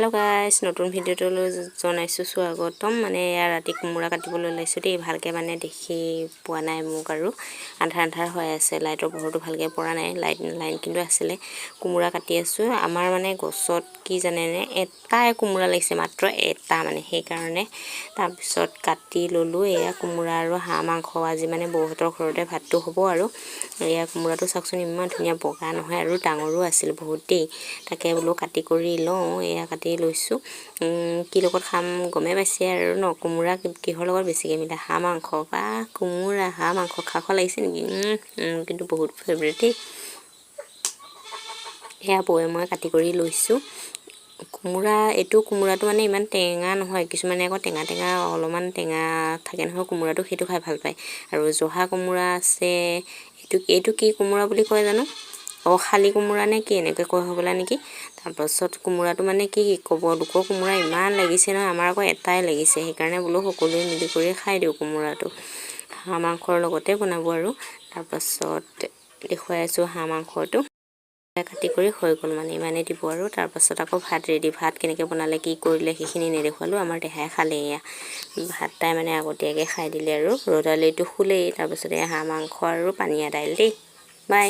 Hello' গাইছ, নতুন ভিডিঅ'টোলৈ জনাইছোঁ স্বাগতম। মানে এয়া ৰাতি কোমোৰা কাটিবলৈ ওলাইছোঁ দেই। ভালকৈ মানে দেখি পোৱা নাই মোক আৰু আন্ধাৰ আন্ধাৰ হৈ আছে, লাইটৰ পোহৰটো ভালকৈ পৰা নাই। লাইট লাইন কিন্তু আছিলে। কোমোৰা কাটি আছোঁ। আমাৰ মানে গছত কি জানেনে, এটাই কোমোৰা লাগিছে, মাত্ৰ এটা মানে, সেইকাৰণে তাৰপিছত কাটি ল'লোঁ। এয়া কোমোৰা আৰু হাঁহ মাংস। আজি মানে বৌহঁতৰ ঘৰতে ভাতটো হ'ব। আৰু এয়া কোমোৰাটো চাওকচোন, ইমান ধুনীয়া বগা নহয় আৰু ডাঙৰো আছিল বহুত দেই। তাকে বোলো কাটি কৰি লওঁ। এয়া কাটি লৈছোঁ। কি লগত খাম গমেই পাইছে আৰু ন? কোমোৰা কিহৰ লগত বেছিকৈ মিলে? হাঁহ মাংস বা কোমোৰা হাঁহ মাংস খাওঁ খাওঁ লাগিছে নেকি? কিন্তু বহুত ফেভৰেট দেই। সেয়া বৌয়ে মই কাটি কৰি লৈছোঁ কোমোৰা। এইটো কোমোৰাটো মানে ইমান টেঙা নহয়। কিছুমানে আকৌ টেঙা টেঙা, অলপমান টেঙা থাকে নহয় কোমোৰাটো, সেইটো খাই ভাল পায়। আৰু জহা কোমোৰা আছে। এইটো কি কোমোৰা বুলি কয় জানো? অঁ, শালি কোমোৰা নে কি এনেকৈ কয় হ'বলা নেকি। তাৰপাছত কোমোৰাটো মানে কি ক'ব, লোকৰ কোমোৰা ইমান লাগিছে নহয়, আমাৰ আকৌ এটাই লাগিছে। সেইকাৰণে বোলো সকলোৱে মিলি কৰি খাই দিওঁ কোমোৰাটো। হাঁহ মাংসৰ লগতে বনাব। আৰু তাৰপাছত দেখুৱাই আছোঁ হাঁহ মাংসটো কাটি কৰি হৈ গ'ল। মানে ইমানেই দিব আৰু তাৰপাছত আকৌ ভাত ৰেডি। ভাত কেনেকৈ বনালে, কি কৰিলে, সেইখিনি নেদেখুৱালোঁ। আমাৰ দেহাই খালে এয়া ভাত। তাই মানে আগতীয়াকৈ খাই দিলে আৰু ৰ'দালিটো শুলেই। তাৰপিছত এয়া হাঁহ মাংস আৰু পানীয়া দাইল দেই। বাই।